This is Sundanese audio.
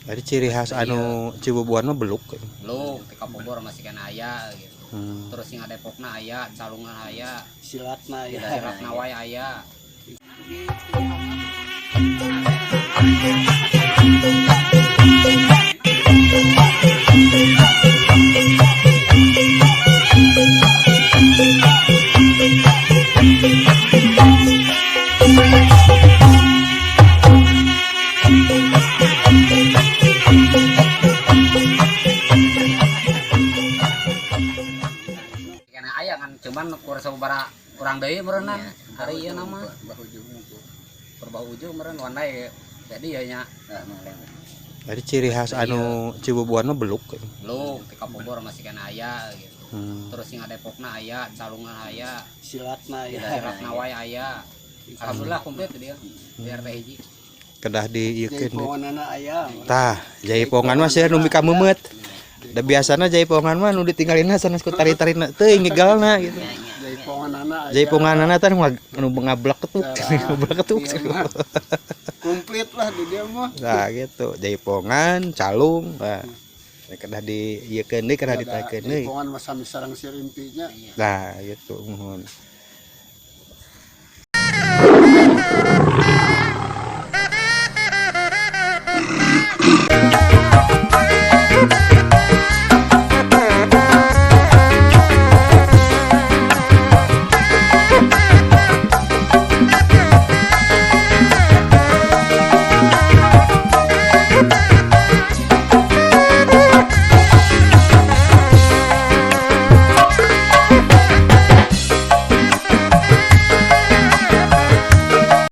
Jadi ciri khas anu Cibubuan mah beluk. Beluk ti kapungkur masih keneh aya gitu. Terus singa Depokna aya, calungan aya, silatna ya. Silatna wae aya. Keneh aya kan, cuman kurang sababaraha urang deui meureunna hari ieu nama. Berbau ujung meureun wandai jadi ya nya. Jadi ciri khas anu Cibubuan mah beluk. Beluk ti kapungkur masih keneh aya gitu. Terus singa Depokna aya, calungan aya, silatna ya. Silatna wae aya. Alhamdulillah komplit dia di RT 1. Kedah di ieu. Jaiponganana aya. Tah, jaipongan mah seueur nu mikameumeuet. Da biasana jaipongan mah nu ditinggalina sanes ku tari-tarina teuing ngegalna gitu. Jaiponganana aya. Jaiponganana teh nu ngablak ketuk, ngablak ketuk. Iya mah. Komplit lah di dia mah. Nah gitu, jaipongan, calung, nah. Kedah di ieu deui, kedah ditaikeun deui. Jaipongan mah sami sareng sirimpinya. Nah gitu, muhun.